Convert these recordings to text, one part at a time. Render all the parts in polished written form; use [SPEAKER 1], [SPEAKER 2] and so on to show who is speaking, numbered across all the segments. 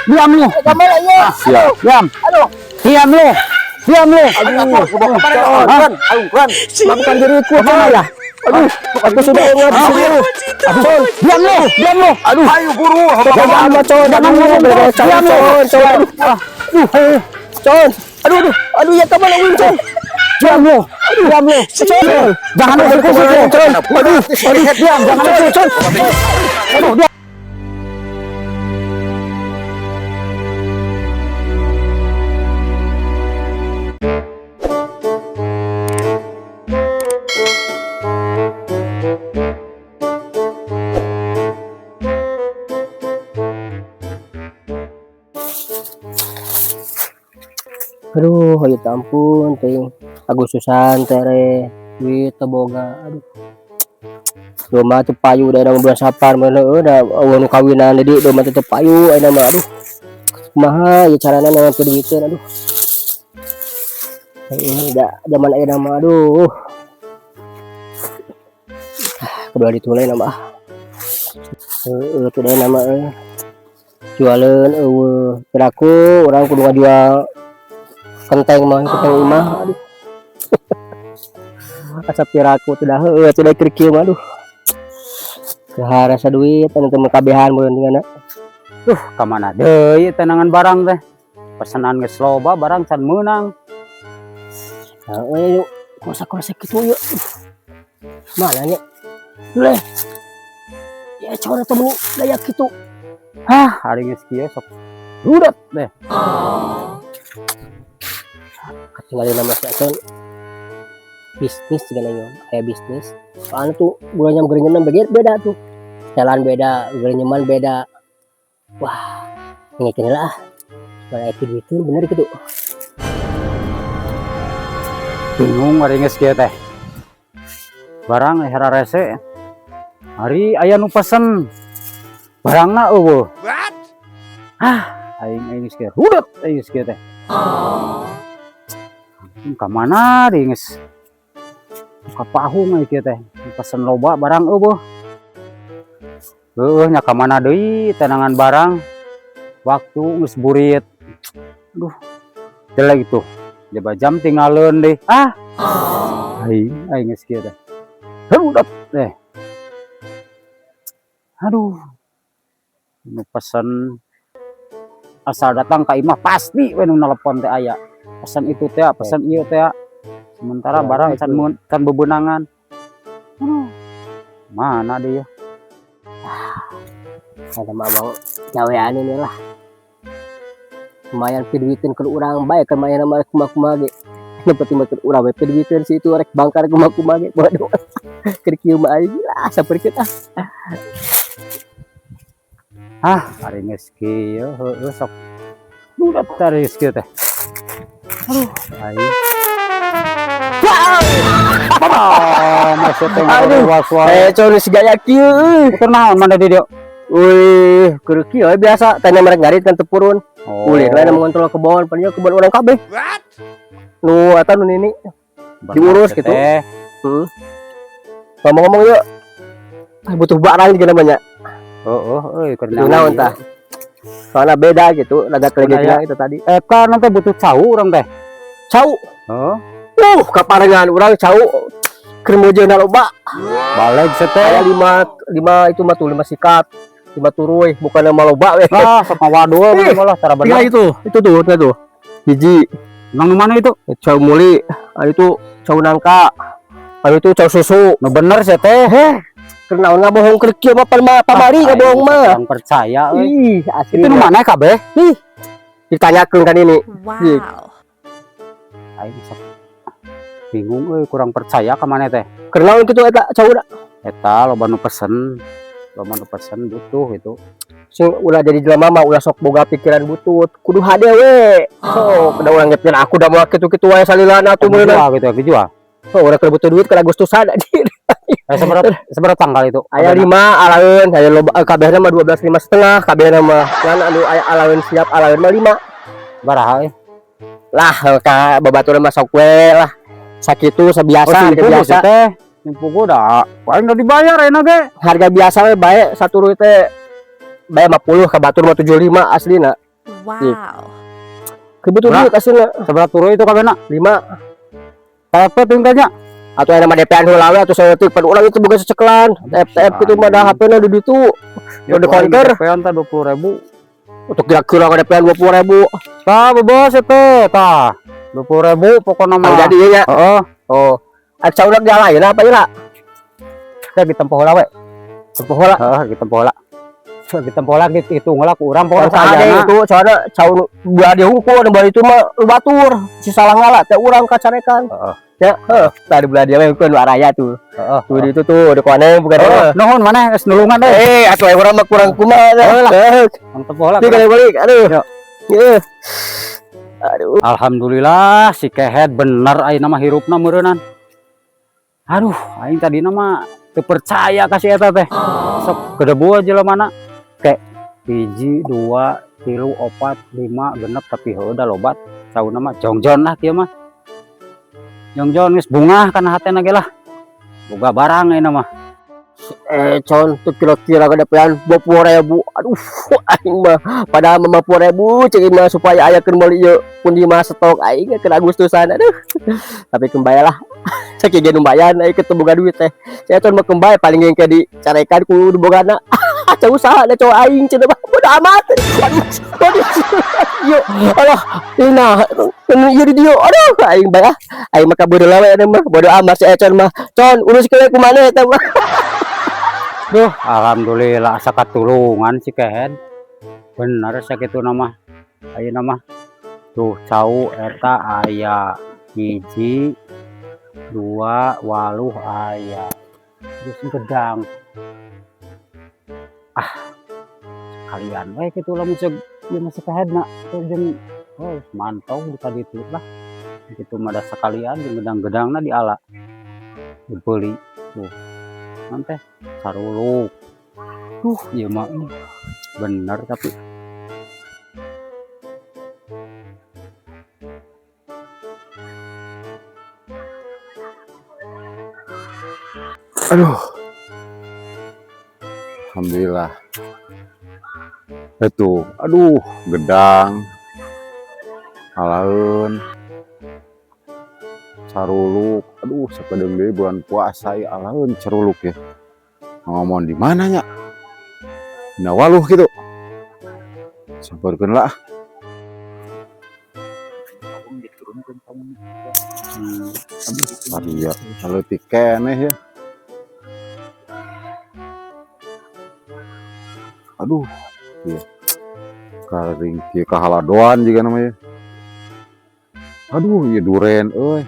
[SPEAKER 1] Diam lu.
[SPEAKER 2] Kamana ieu?
[SPEAKER 1] Siap. Diam.
[SPEAKER 2] Aduh.
[SPEAKER 1] Diam lu. Diam lu.
[SPEAKER 2] Aduh,
[SPEAKER 1] Hah?
[SPEAKER 2] Aduh, bukan diriku,
[SPEAKER 1] Kemana ya?
[SPEAKER 2] Aduh, aku sudah ingat di sini.
[SPEAKER 1] Aduh, diam lu, diam lu.
[SPEAKER 2] Aduh,
[SPEAKER 3] Ayo guru,
[SPEAKER 2] jangan sama cowok,
[SPEAKER 1] Jangan ngomong terus.
[SPEAKER 2] Diam
[SPEAKER 1] Diam lu.
[SPEAKER 2] cowok, cowok. Aduh,
[SPEAKER 1] Aduh,
[SPEAKER 2] cowok. Aduh, aduh, aduh, ya kamana uing, cowok.
[SPEAKER 1] diam lu. Diam lu.
[SPEAKER 2] Cowok.
[SPEAKER 1] Jangan usik-usik lu.
[SPEAKER 2] Cowok. Aduh, aduh,
[SPEAKER 1] Diam, jangan usik.
[SPEAKER 2] cowok.
[SPEAKER 1] Aduh, diam.
[SPEAKER 2] Aduh, ayo ampun, ting. Agustusan tere, duit teu boga. Aduh. Doma teu payu da bulan Sapar mah heueuh da euweuh nu kawinan deui, doma teu payu ayeuna mah, aduh. Kumaha ieu carana neangan duiteun, aduh. Heueuh da zaman ayeuna mah, aduh. Ah, kudu ditu na mah. Heueuh tuh da mah euy. Jualeun euweuh piraku urang kudu ngajual kenteng mah, kenteng imah, aduh. Asa piraku teh dah heueuh atuh da keur kieu mah, aduh. Teu rasa duit anu teu kabehan meureun tingana.
[SPEAKER 1] Duh, kamana deui tenangan barang teh. Pesanan geus loba, barang can meunang.
[SPEAKER 2] Heeh, yuk kosa-kosa kitu yuk. Mana nya? Leh. Ya cara teh meuni gaya kitu.
[SPEAKER 1] Hah, ari geus kieu sok rudet deh.
[SPEAKER 2] Katingali nama si Acon bisnis juga nanya kayak bisnis soalnya tuh bulannya gerenyeman beda beda tuh, setelan beda, gerenyeman beda. Wah, ini kira lah mana itu duitnya bener gitu.
[SPEAKER 1] Bingung ari geus kieu teh. Barang era rese. Ari aya nu pesen. Barangna euweuh. Ah, aing aing geus kieu rudet aing geus kieu teh. Ka mana deui geus? Ka pahung aing kieu teh. Pesen loba, barang euweuh. Heueuh nya, ka mana deui tenangan barang. Waktu geus burit. Aduh. Jelek itu. Jaba jam tinggalin deh. Ah. Aing aing geus kieu teh. Rudet teh. Aduh. Nu pesen asal datang ka imah pasti we nu nelepon teh aya. Pesan itu teh, pesan ieu teh. Sementara
[SPEAKER 2] Ya,
[SPEAKER 1] barang
[SPEAKER 2] itu.
[SPEAKER 1] Can can bebenangan. Aduh. Mana dia?
[SPEAKER 2] Ada mah mau gawean ini lah, lumayan piduiteun ke urang bae kan, lumayan mah kumaha-kumaha ge. Nu penting mah keur urang we piduiteun, si itu rek bangkar kumaha-kumaha ge bodoh. Keur kieu mah aing lah saperkeun ah.
[SPEAKER 1] Ah, ari geus kieu heueuh sok rudet ari geus kieu teh. Aduh, aing. Ah, maksud teh
[SPEAKER 2] Aduh.
[SPEAKER 1] was-was.
[SPEAKER 2] Eh, con si gaya kieu euy.
[SPEAKER 1] Keur naon mana di dieu?
[SPEAKER 2] Wih, keur kieu we biasa tanya merek ngarit kan tepurun.
[SPEAKER 1] Oh.
[SPEAKER 2] Ulin we mengontrol kebon, padahal kebon urang kabeh. Nu eta nu nini diurus gitu.
[SPEAKER 1] Teh.
[SPEAKER 2] Ngomong-ngomong yuk. Ah, butuh barang juga namanya.
[SPEAKER 1] Heeh, euy keur
[SPEAKER 2] Itu naon tah? Soalnya beda gitu, laga kelegekna itu tadi.
[SPEAKER 1] Eh, kan nanti butuh cau urang teh.
[SPEAKER 2] Cau.
[SPEAKER 1] Heeh.
[SPEAKER 2] Kaparengan urang cau keur mojeuna loba.
[SPEAKER 1] Balik
[SPEAKER 2] Aya
[SPEAKER 1] teh.
[SPEAKER 2] Lima lima itu mah tuh, lima sikat, lima turuy, bukan nama loba we.
[SPEAKER 1] Ah, sok ngawadul
[SPEAKER 2] Ih,
[SPEAKER 1] malah tara
[SPEAKER 2] Tinggal
[SPEAKER 1] bener.
[SPEAKER 2] itu tuh, itu tuh. Hiji,
[SPEAKER 1] Nang mana itu?
[SPEAKER 2] Cau muli, ah, itu cau nangka. Ah, itu cau susu.
[SPEAKER 1] Nu bener sih teh.
[SPEAKER 2] Heh, keur naon ngabohong keur kieu mah, pamari ngabohong mah.
[SPEAKER 1] Kurang percaya euy.
[SPEAKER 2] Ih, asli.
[SPEAKER 1] Itu nu mana kabeh?
[SPEAKER 2] Ih, ditanyakeun kan ini.
[SPEAKER 4] Wow.
[SPEAKER 1] Aing sok bingung euy, kurang percaya ka maneh teh.
[SPEAKER 2] Keur naon kitu eta cauna?
[SPEAKER 1] Eta loba nu pesen. Loba nu pesen butuh gitu.
[SPEAKER 2] Sing ulah jadi jelema mah ulah sok boga pikiran butut, kudu hade we. Sok da urang ngepkeun aku da moal kitu-kitu wae salilana atuh meureunna.
[SPEAKER 1] Jual gitu ya, dijual.
[SPEAKER 2] Oh, urang keur butuh duit ke Agustusan anjir.
[SPEAKER 1] Eh, seberapa seberapa tanggal itu?
[SPEAKER 2] Aya 5 alaeun, aya loba eh, kabehna mah 12 5 setengah, kabehna mah. Ngan anu aya alaeun siap alaeun mah 5.
[SPEAKER 1] Baraha euy?
[SPEAKER 2] Lah, ka babaturan mah sok we lah. Sakitu sabiasa,
[SPEAKER 1] Oh,
[SPEAKER 2] harga
[SPEAKER 1] biasa
[SPEAKER 2] biasa.
[SPEAKER 1] Teh. Nimpugu da. Paling udah dibayar enak ge.
[SPEAKER 2] Harga biasa we bae satu ruit teh bae 50, ka batur mah 75 aslina.
[SPEAKER 3] Wow.
[SPEAKER 2] Kebetulan duit aslinya.
[SPEAKER 1] Seberapa turu itu kabehna?
[SPEAKER 2] 5.
[SPEAKER 1] TP tingkahnya.
[SPEAKER 2] Atau yang nama DP-an heula we atuh saeutik pada urang itu boga secekelan. TP itu mah da HP-na di ditu.
[SPEAKER 1] Ya,
[SPEAKER 2] Udah counter.
[SPEAKER 1] DP-an teh 20.000.
[SPEAKER 2] Untuk kira-kira DP-an 20.000.
[SPEAKER 1] Tah bebas itu, tah. 20.000 pokokna mah.
[SPEAKER 2] Jadi ieu nya.
[SPEAKER 1] Heeh.
[SPEAKER 2] Oh. Aca udah jalan apa ya?
[SPEAKER 1] Teh ditempo heula we.
[SPEAKER 2] Tempo heula.
[SPEAKER 1] Heeh, ditempo heula. Ditempo heula gitu hitung heula ku urang pokokna
[SPEAKER 2] Ada
[SPEAKER 1] saajana.
[SPEAKER 2] itu soalnya cau buah dia hukum dan itu mah batur si salah ngala teh urang kacarekan.
[SPEAKER 1] Heeh.
[SPEAKER 2] Ya, heeh, tadi belah dia mah nu araya tuh.
[SPEAKER 1] Heeh.
[SPEAKER 2] Tuh di itu tuh di koneng bukan.
[SPEAKER 1] Heeh, nuhun maneh geus nulungan deh.
[SPEAKER 2] Eh, atuh urang mah kurang kumaha.
[SPEAKER 1] Heeh lah.
[SPEAKER 2] Heeh.
[SPEAKER 1] Tempo heula.
[SPEAKER 2] Ini kali balik, aduh.
[SPEAKER 1] Yuk.
[SPEAKER 2] Heeh. Aduh.
[SPEAKER 1] Alhamdulillah si kehed bener ayeuna mah hirupna meureunnan. Aduh, aing tadina mah teu percaya ka si eta teh. Sok gedebu jelema mana. Kek 1, 2, 3, 4, 5, 6 tapi heueuh da lobat. Sauna mah jongjon lah kieu mah. Jongjon geus bungah kana hatena ge lah. Boga barang ayeuna mah.
[SPEAKER 2] Con tuh kira-kira kedepan 20.000. Aduh, aing mah padahal mah 50.000 cek mah supaya aya keun meuli ieu pundi mah stok aing ke Agustusan. Aduh. Tapi kembali lah. Cek ge nu bayan aing ketemu boga duit teh. Saya tuh mah kembali paling yang ke dicarekan ku nu bogana. Cau usaha da cowok aing cenah mah bodo amat. Aduh. Aduh. Yo, alah, nah, ieu di dieu. Aduh, aing bae ah. Aing mah kabur we mah bodo amat si Econ mah. Con, urus ke kumaha eta mah.
[SPEAKER 1] Duh, alhamdulillah asa katulungan si kehed. Bener sakitu mah. Ayeuna mah tuh cau eta aya 1, 2, 8 aya. Terus gedang. Ah, kalian we kitu lamun ceuk ieu mah si kehedna teh jeung oh mantau di kaditu lah. Kitu mah da sakalian jeung gedang-gedangna diala. Dibeuli tuh. Naon teh caruluk. Duh, ieu mah bener tapi
[SPEAKER 4] Aduh. Alhamdulillah. Itu, aduh, gedang. Alaeun. Caruluk. Aduh, sakedeung deui bulan puasa ya alaeun caruluk ya. Ngomong di mana nya? Dina waluh kitu. Sampeurkeun lah. Aduh, paria saleutik keneh ya. Aduh, iya. Karing kieu kahaladoan juga namanya. Aduh, ieu duren euy.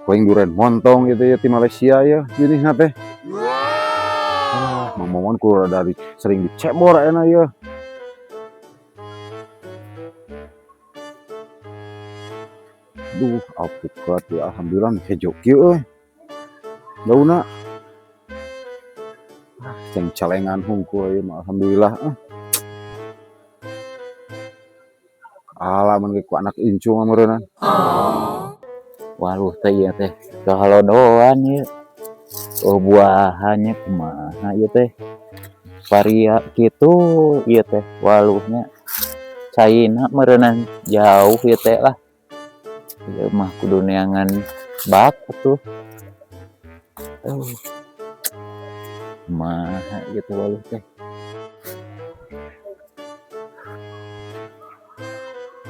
[SPEAKER 4] Paling duren montong gitu ya di Malaysia ya jenisna teh. Ah, Mang Momon ku rada sering dicebor ayeuna ya. Duh, alpukat ya alhamdulillah nu hejo kieu euy. Daunna. Ah, ceng celengan hungkul ieu mah alhamdulillah ah. Alah mun ku anak incu mah meureunnan.
[SPEAKER 5] Waluh teh ieu teh kahalodoan ieu. Oh buahannya kumaha ieu teh. Paria kitu ieu teh waluhnya. Caina meureunnan jauh ieu teh lah. Ieu mah kudu neangan bak atuh. Oh. Kumaha ieu teh waluh teh.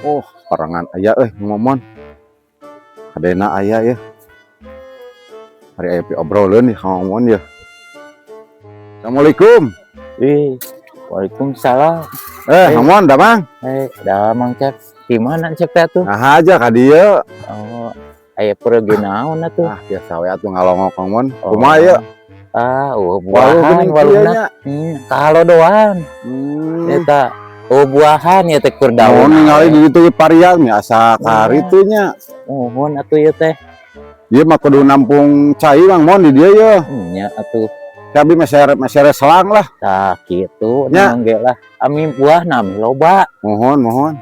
[SPEAKER 4] Oh, parangan aya euy ngomon. Kadena aya ya. Hari aya piobroleun nih ngomon ya. Assalamualaikum.
[SPEAKER 5] Ih, waalaikumsalam.
[SPEAKER 4] Ngomon damang.
[SPEAKER 5] Damang cek. Di mana cek teh atuh?
[SPEAKER 4] Nah aja ka dieu.
[SPEAKER 5] Oh, aya pergi naon atuh?
[SPEAKER 4] Ah, biasa we atuh ngalongok ngomon.
[SPEAKER 5] Oh.
[SPEAKER 4] Kumaha ieu?
[SPEAKER 5] Ah, oh,
[SPEAKER 4] Waluh
[SPEAKER 5] buahan
[SPEAKER 4] geuning kieu
[SPEAKER 5] waluhna.
[SPEAKER 4] nya.
[SPEAKER 5] Kahalodoan. Eta oh buahan ya teh keur daun.
[SPEAKER 4] Daun ningali di ditu parian mi asa karitu nya.
[SPEAKER 5] Mohon atuh ieu teh.
[SPEAKER 4] Ieu mah kudu nampung cai Mang Mon di dieu ye.
[SPEAKER 5] Nya atuh.
[SPEAKER 4] Tapi masih selang lah.
[SPEAKER 5] Tah kitu
[SPEAKER 4] Nya.
[SPEAKER 5] nang ge lah. Ami buah nami loba.
[SPEAKER 4] Mohon, mohon.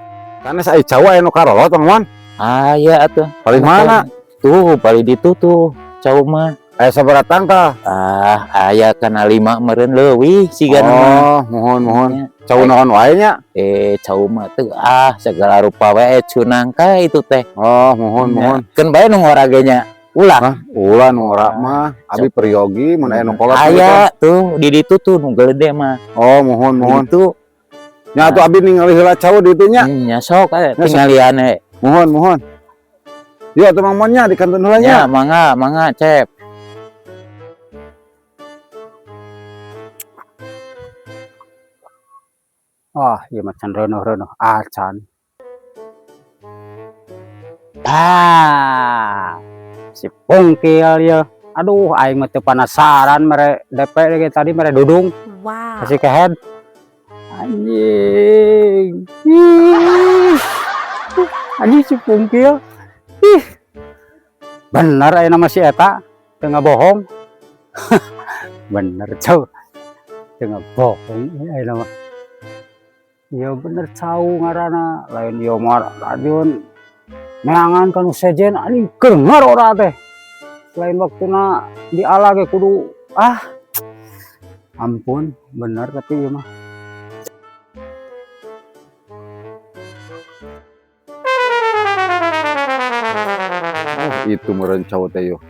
[SPEAKER 4] Sanes ai cau aya nu karolot Mang Mon.
[SPEAKER 5] Aya atuh.
[SPEAKER 4] Paling mana?
[SPEAKER 5] Tuh, paling ditu tuh cau mah.
[SPEAKER 4] Aya sabaraha tangkal?
[SPEAKER 5] Ah, aya kana 5 meureun leuwih sigana mah.
[SPEAKER 4] Oh, muhun muhun. Cau naon wae nya?
[SPEAKER 5] Eh, cau mah teu ah segala rupa wae cunangka itu teh.
[SPEAKER 4] Oh, muhun muhun.
[SPEAKER 5] Keun bae nu ngora ge nya. Ulah.
[SPEAKER 4] Hah, ulah nu ngora mah. Abi peryogi mun aya nu kolot.
[SPEAKER 5] Aya tuh di ditu tuh nu gede mah.
[SPEAKER 4] Oh, muhun muhun.
[SPEAKER 5] Itu.
[SPEAKER 4] Nya atuh abi ningali heula cau di ditu nya.
[SPEAKER 5] Nya sok tingalian we.
[SPEAKER 4] Muhun muhun. Yuk atuh Mang Mon nya di kantun heula nya.
[SPEAKER 5] Nya, mangga mangga Cep.
[SPEAKER 1] Ah, ieu mah can reuneuh-reuneuh acan. Ah, si pungkil ieu. Aduh, aing mah teu penasaran mere DP ge tadi mere dudung.
[SPEAKER 3] Wow.
[SPEAKER 1] Kasih kehead. Anjing. Ih. Anjing si pungkil. Ih. Bener aya nama si eta, teu ngabohong. Bener cau. Teu ngabohong aya nama. Iya bener cau ngaranna, lain ieu mah radion neangan kanu sejen anjing keur ngarora teh. Lain waktuna diala ge kudu ah. Ampun, bener tapi ieu mah.
[SPEAKER 4] Oh, itu meureun cau teh yo.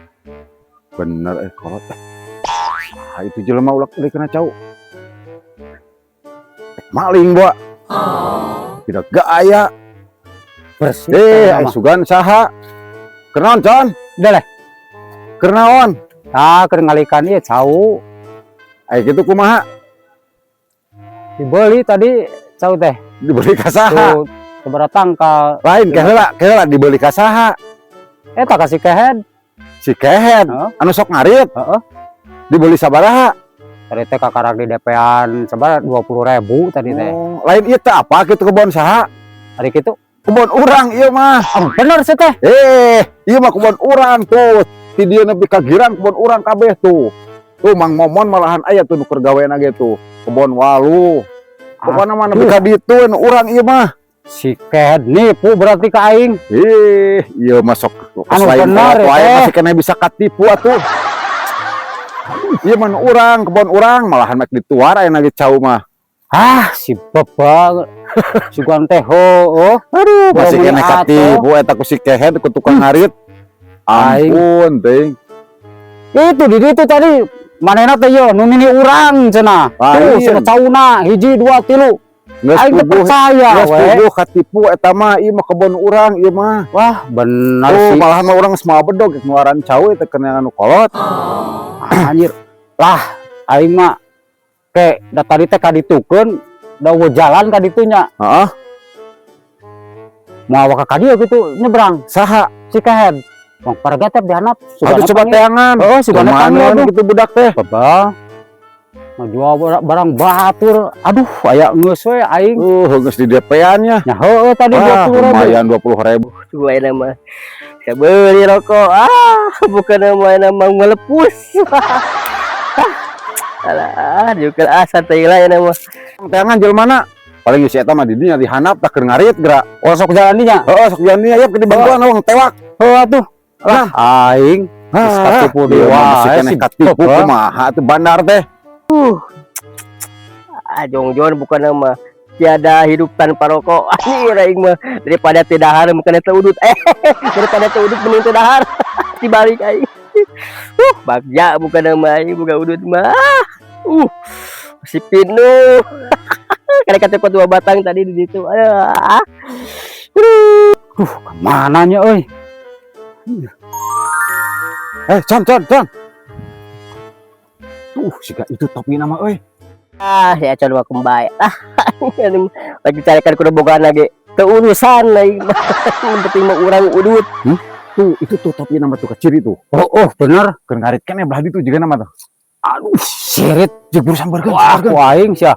[SPEAKER 4] Bener kolot teh. Ah, itu jelema ulak deui kana cau. Maling boa. Tidak gaya.
[SPEAKER 1] Bersih. Sama.
[SPEAKER 4] Sugan saha? Kenaon, Con?
[SPEAKER 1] Udah leh.
[SPEAKER 4] Kenaon?
[SPEAKER 1] Ah, keur ngalikan ieu cau.
[SPEAKER 4] Kitu kumaha?
[SPEAKER 1] Dibeli tadi cau teh.
[SPEAKER 4] Dibeli ka saha?
[SPEAKER 1] Tuh, sabaraha tangkal.
[SPEAKER 4] Lain keheula, keheula dibeli ka saha?
[SPEAKER 1] Eta ka si kehed.
[SPEAKER 4] Si kehed.
[SPEAKER 1] Heeh.
[SPEAKER 4] Anu sok ngarit.
[SPEAKER 1] Heeh.
[SPEAKER 4] Dibeli sabaraha?
[SPEAKER 1] Tadi teh kakarak di DP-an sabaraha 20.000 tadi teh.
[SPEAKER 4] Oh, lain ieu teh apa kitu kebon saha?
[SPEAKER 1] Tadi kitu.
[SPEAKER 4] Kebon urang ieu mah.
[SPEAKER 1] Oh, bener sih teh.
[SPEAKER 4] Ieu mah kebon urang tuh. Ti dieu nepi ka girang kebon urang kabeh tuh. Tuh Mang Momon malahan aya tuh nu keur gaweana ge tuh. Kebon walu. Pokona mah nepi ka ditu nu urang ieu mah.
[SPEAKER 1] Si kehed nipu berarti ka aing.
[SPEAKER 4] Ieu mah sok
[SPEAKER 1] Anu
[SPEAKER 4] selain
[SPEAKER 1] bener,
[SPEAKER 4] kolot wae
[SPEAKER 1] teh.
[SPEAKER 4] masih kena bisa katipu atuh. Ieu mah nu urang, kebon urang malahan mek dituar aya lagi cau mah.
[SPEAKER 1] Ah, si bebang. Si guan teh oh.
[SPEAKER 4] Aduh, masih
[SPEAKER 1] Bawa
[SPEAKER 4] kena
[SPEAKER 1] beli
[SPEAKER 4] katipu eta ku si kehed ku tukang ngarit.
[SPEAKER 1] Aing.
[SPEAKER 4] Ampun, teuing.
[SPEAKER 1] Itu di ditu tadi manehna teh yo nu nini urang cenah. Tuh
[SPEAKER 4] Lain.
[SPEAKER 1] cenah cauna 1 2 3.
[SPEAKER 4] Geus
[SPEAKER 1] Aing teh
[SPEAKER 4] puguh,
[SPEAKER 1] percaya
[SPEAKER 4] geus
[SPEAKER 1] we.
[SPEAKER 4] puguh katipu eta mah ieu mah kebon urang ieu mah.
[SPEAKER 1] Wah, bener
[SPEAKER 4] Tuh,
[SPEAKER 1] sih.
[SPEAKER 4] malahan mah urang geus moal bedog ngeluaran cau eta kena anu kolot.
[SPEAKER 1] Anjir. Lah, aing mah ke da tadi teh kaditukeun da eueuh jalan ka ditunya.
[SPEAKER 4] Heeh.
[SPEAKER 1] Moal ka dieu kitu nyebrang.
[SPEAKER 4] Saha?
[SPEAKER 1] Si kehed. Bang paraga teh dihanap.
[SPEAKER 4] Aduh coba teangan.
[SPEAKER 1] Oh, sugana
[SPEAKER 4] Kumaha
[SPEAKER 1] panggil aduh.
[SPEAKER 4] gitu budak teh.
[SPEAKER 1] Bebal. Ngajual barang batur. Aduh, aya geus we aing.
[SPEAKER 4] Geus di DP-an nya.
[SPEAKER 1] Nya heueuh tadi
[SPEAKER 4] Wah,
[SPEAKER 1] 20.000.
[SPEAKER 4] lumayan 20.000.
[SPEAKER 2] Gua enak mah. Saya beli rokok. Ah, bukan nama nama ngelepus. Alah, juga ah santai lah ya nama.
[SPEAKER 4] Teangan jelema na. Paling si eta mah di dinya dihanap tak keur ngarit geura.
[SPEAKER 1] Oh, sok jalan dinya.
[SPEAKER 4] Heeh, sok jalan dinya yeuh ke dibantuan urang tewak.
[SPEAKER 1] Heueuh atuh. Lah, aing geus katipu deui
[SPEAKER 4] Ieu mah masih
[SPEAKER 1] wae
[SPEAKER 4] keneh
[SPEAKER 1] si
[SPEAKER 4] katipu
[SPEAKER 1] bebal.
[SPEAKER 4] kumaha atuh bandar teh.
[SPEAKER 2] Ah, jongjon bukan nama. Tiada hidup tanpa rokok. Anjir aing mah daripada teu dahar bukan teu udut. Daripada teu udut mending teu dahar. Dibalik aing. Bagja bukan nama aing bukan udut mah. Si Pinu. Karena kata 2 batang tadi di situ. Aduh.
[SPEAKER 1] Kemana nya euy?
[SPEAKER 4] Con, con, con. Tuh, siga itu topi nama euy.
[SPEAKER 2] Ah, ya con mah kembali. Ah, lagi carikan kudu bogaan lagi. Keurusan lagi. Yang penting mah urang udut.
[SPEAKER 4] Tuh, itu tuh topi nama tuh kecil itu.
[SPEAKER 1] Oh, oh, bener.
[SPEAKER 4] Keur ngarit keneh belah ditu juga nama tuh.
[SPEAKER 1] Aduh, sirit.
[SPEAKER 4] Jeung buru sambarkeun,
[SPEAKER 1] Wah,
[SPEAKER 4] sambarkeun.
[SPEAKER 1] ku aing sia.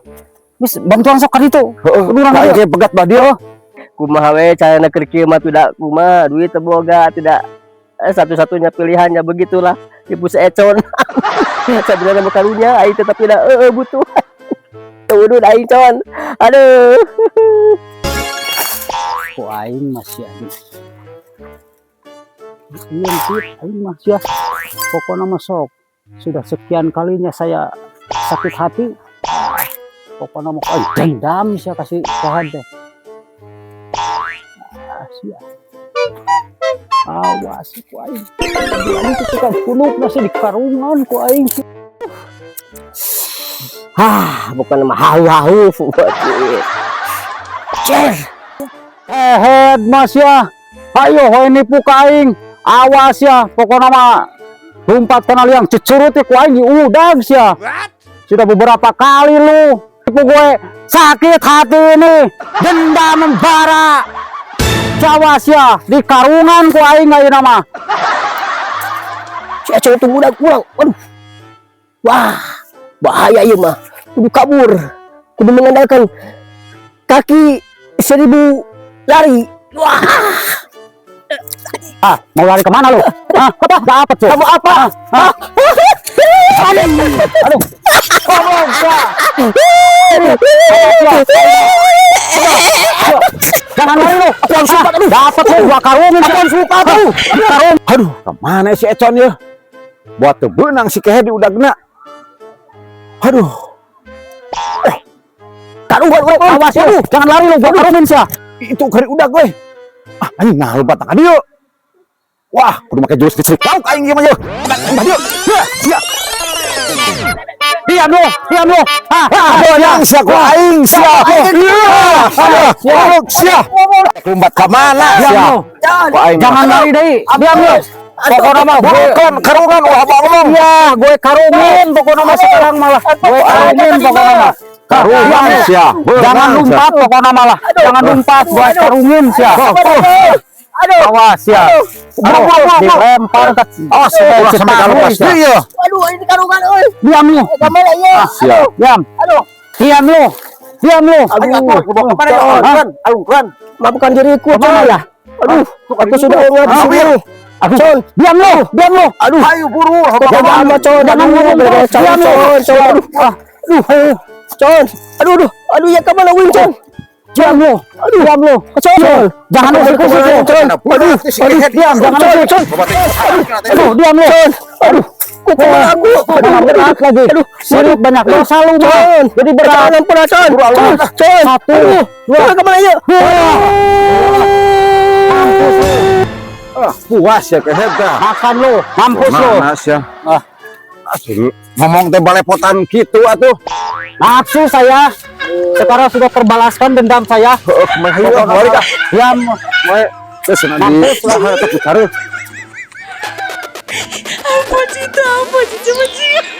[SPEAKER 1] Geus bantuan sok ka ditu.
[SPEAKER 4] Heeh,
[SPEAKER 1] Kudu urang
[SPEAKER 4] aing
[SPEAKER 1] dieu.
[SPEAKER 4] ge pegat belah dieu.
[SPEAKER 2] Kumaha we carana keur kieu mah tidak kumaha duit teu boga tidak. Satu-satunya pilihannya begitulah. Ibu seecon. Sebenarnya mah karunya aing tetap tidak butuh. Teu udut aing con. Aduh.
[SPEAKER 1] Ku aing masih ada. Iya, sih, aing masih ya. Pokoknya masuk. Sudah sekian kalinya saya sakit hati. Pokoknya mau oh, dendam saya kasih Kohad deh. Ah, sia. Awas ku aing. Aing tukang punuk nasi di karungan ku aing.
[SPEAKER 2] Hah, bukan mah hahu hahu. Cer.
[SPEAKER 1] Eh, mas ya. Ayo hoy nipu ka aing. Awas ya, pokoknya mah lompat kana liang cecurut ya ku aing diudag sia. Sudah beberapa kali lu tipu gue, sakit hati ini, dendam membara. Awas ya, di karungan ku aing ayeuna mah.
[SPEAKER 2] Si Econ itu budak kurang. Waduh. Wah, bahaya ieu mah. Kudu kabur. Kudu mengandalkan kaki 1000 lari. Wah,
[SPEAKER 1] Ah, mau lari kemana lu? Ah, apa? Dapat tuh.
[SPEAKER 2] Kamu apa?
[SPEAKER 1] Ah, aduh, aduh. Goblok, ya. Jangan lari lu.
[SPEAKER 2] Aku harus suka, aduh.
[SPEAKER 1] Dapat lu gua karungin. Aku harus suka tuh. Karung.
[SPEAKER 4] Aduh, kemana si Econ ya? Buat teu beunang si Kehed di udagna. Aduh,
[SPEAKER 2] Taruhan urang.
[SPEAKER 1] Awas lu, jangan lari lu, gua karungin sia.
[SPEAKER 4] Itu kari udag we. Ah, anjing nah lompat ka dieu. Wah, kudu make jurus listrik lauk aing ieu mah ye. Ka dieu. Sia, sia.
[SPEAKER 1] Diam lu, diam lu. Ah,
[SPEAKER 4] Ah, beunang sia ku aing sia. Iya, sia, goblok sia. Lompat ka mana
[SPEAKER 1] Diam
[SPEAKER 4] sia?
[SPEAKER 1] lu.
[SPEAKER 4] Ku aing
[SPEAKER 1] Jangan lari deui. Diam lu. Pokoknya mah gue
[SPEAKER 4] Bukan karungan ulah ngomong.
[SPEAKER 1] Iya, gue karungin pokoknya mah sekarang malah. Gue karungin pokoknya mah.
[SPEAKER 4] Karungan sia.
[SPEAKER 1] Jangan lompat pokoknya malah. Jangan lompat, gue karungin sia.
[SPEAKER 2] Aduh.
[SPEAKER 1] Awas ya.
[SPEAKER 4] Aduh, aduh, aduh.
[SPEAKER 1] Dilempar ke
[SPEAKER 4] Awas, ulah sampai ka lepas deui ye.
[SPEAKER 2] Aduh, ini karungan euy.
[SPEAKER 1] Diam lu.
[SPEAKER 2] Kamana ieu?
[SPEAKER 4] Sia.
[SPEAKER 1] Diam.
[SPEAKER 2] Aduh.
[SPEAKER 1] Diam lu. Diam lu.
[SPEAKER 2] Aduh,
[SPEAKER 4] Kemana ya?
[SPEAKER 1] Hah?
[SPEAKER 4] Alungkeun.
[SPEAKER 2] Maafkan diriku,
[SPEAKER 1] Kemana
[SPEAKER 2] Con.
[SPEAKER 1] ya?
[SPEAKER 2] Aduh, aku sudah ingat di sini.
[SPEAKER 1] Aduh.
[SPEAKER 2] Con,
[SPEAKER 1] Diam lu, diam lu.
[SPEAKER 4] Aduh, ayo buru.
[SPEAKER 2] jaga amat, Con.
[SPEAKER 1] Jangan
[SPEAKER 2] Aduh,
[SPEAKER 1] ngomong terus.
[SPEAKER 2] Con,
[SPEAKER 1] Diam lu.
[SPEAKER 2] Con, Con. Aduh,
[SPEAKER 1] Ah,
[SPEAKER 2] aduh, aduh. Con. Aduh, aduh. Aduh, ya kemana wing, Con?
[SPEAKER 1] Diam lu. Diam lu.
[SPEAKER 2] Con.
[SPEAKER 1] Jangan usik-usik lu.
[SPEAKER 2] Con.
[SPEAKER 4] Aduh,
[SPEAKER 1] Aduh, diam, jangan
[SPEAKER 2] Con,
[SPEAKER 1] usik.
[SPEAKER 2] Con.
[SPEAKER 1] Aduh, diam lu.
[SPEAKER 2] Con. Aduh, kok kemana aku? Aduh,
[SPEAKER 1] Aduh, berat lagi.
[SPEAKER 2] Aduh,
[SPEAKER 1] Sirit banyak dosa lu, Bang.
[SPEAKER 2] Con.
[SPEAKER 1] Jadi berat.
[SPEAKER 2] Jangan ampun, Con. Con, Con.
[SPEAKER 1] Satu,
[SPEAKER 2] Aduh,
[SPEAKER 1] dua.
[SPEAKER 2] kemana ya?
[SPEAKER 1] Mampus lu.
[SPEAKER 4] Ah, puas ya Kehed dah.
[SPEAKER 1] Makan lu, mampus lu.
[SPEAKER 4] Mana sia?
[SPEAKER 1] Ah.
[SPEAKER 4] Asli, ngomong teh balepotan gitu atuh.
[SPEAKER 1] Nafsu saya. Sekarang sudah terbalaskan dendam saya.
[SPEAKER 4] Heeh, kumaha hayu ah, balik ah.
[SPEAKER 1] Diam.
[SPEAKER 4] Moe geus di
[SPEAKER 1] Mampus lah.
[SPEAKER 4] saha teh cari.
[SPEAKER 3] Apa cita, apa cita, apa cita.